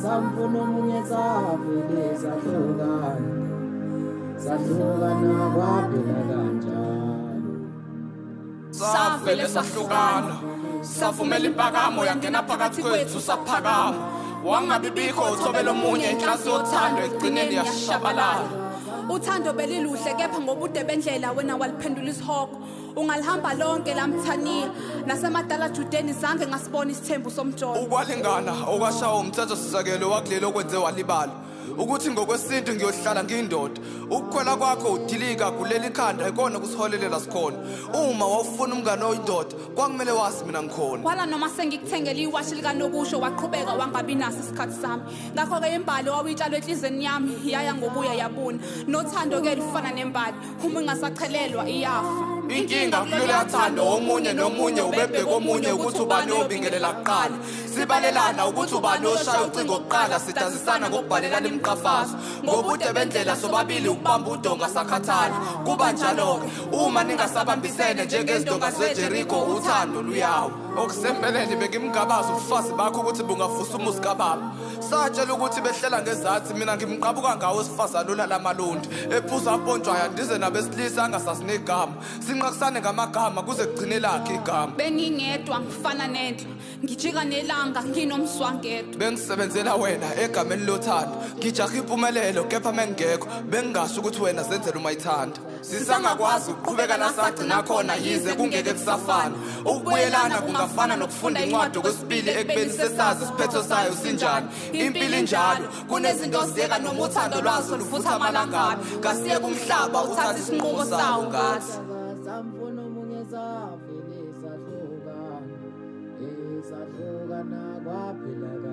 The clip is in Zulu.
Samfuna omunye, savele sahlukana, sahlukana kwaphela kanjalo. Savele sahlukana, savumela impakamo yangena phakathi kwethu, saphakama, wangabi bikho uthobela omunye. Inhlansi yothando ekugcineni yashabalala. Uthando beliluhle, kepha ngobude bendlela wena waliphendula isihogo. Ungalihamba lonke lamthaniya nasemadala judeni, zange ngasibona isithembu somjolo. Ukwalingana okwashawa umthetho sisekelo wakuleli okwenze walibala ukuthi ngokwesintu ngiyohlala ngiyindoda. Ukukhwela kwakho udilika kuleli khanda ikona kusiholelela sikhona. Uma wawufuna umngane oyindoda, kwakumele wazi mina ngikhona. Kwala noma sengikuthengele iwashi likanokusho, waqhubeka wangabi naso isikhathi sami. Ngakho-ke imbali wawuyitshalwe enhlizweni yami yaya ngobuya yabuna. Nothando-ke lufana nembali, uma ingasachelelwa iyafa. Inkinga kuloluya thando, omunye nomunye ubebheka omunye ukuthi ubani oyobingelela kuqala. Sibalelana ukuthi ubani oshaya ucingo kuqala, sidazisana ngokubhalelana imiqhafazo. Ngobude bendlela sobabili ukubamba udonga sakhathala. Kuba njalo-ke uma ningasabambisene njengezidonga zeJeriko, uthando luyawa. Okusempeleni bengimgabaza ubufazi bakho ukuthi bungavusa umuzi kababa. Satshela ukuthi behlela ngezansi, mina ngimqabuka ngawo wesifazane olala malundi, ephuza ampontshwayo, andize nabesilisa angasazi negama. Sinqakisane ngamagama kuze kugcine lakhe igama. Bengingedwa, ngifana nendlu, ngijika nelanga, nginomswangedwa. Bengisebenzela wena egameni lothando, ngijaha impumelelo, kepha mengingekho bengingasho ukuthi wena zenzela uma ithanda. Sisangakwazi ukuqhubeka la sagcina khona, yize kungeke kusafana. Ukubuyelana kungafana nokufunda incwadi okwesibili ekubeni sesazi isiphetho sayo sinjani. Impilo injalo, kunezinto ziyeka noma uthando lwazo luvutha amalangabi. Kasiyeke umhlaba uthathe isinqumo sawo ngathi. Samfuna omunye, savele sahlukana, sahlukana kwaphela.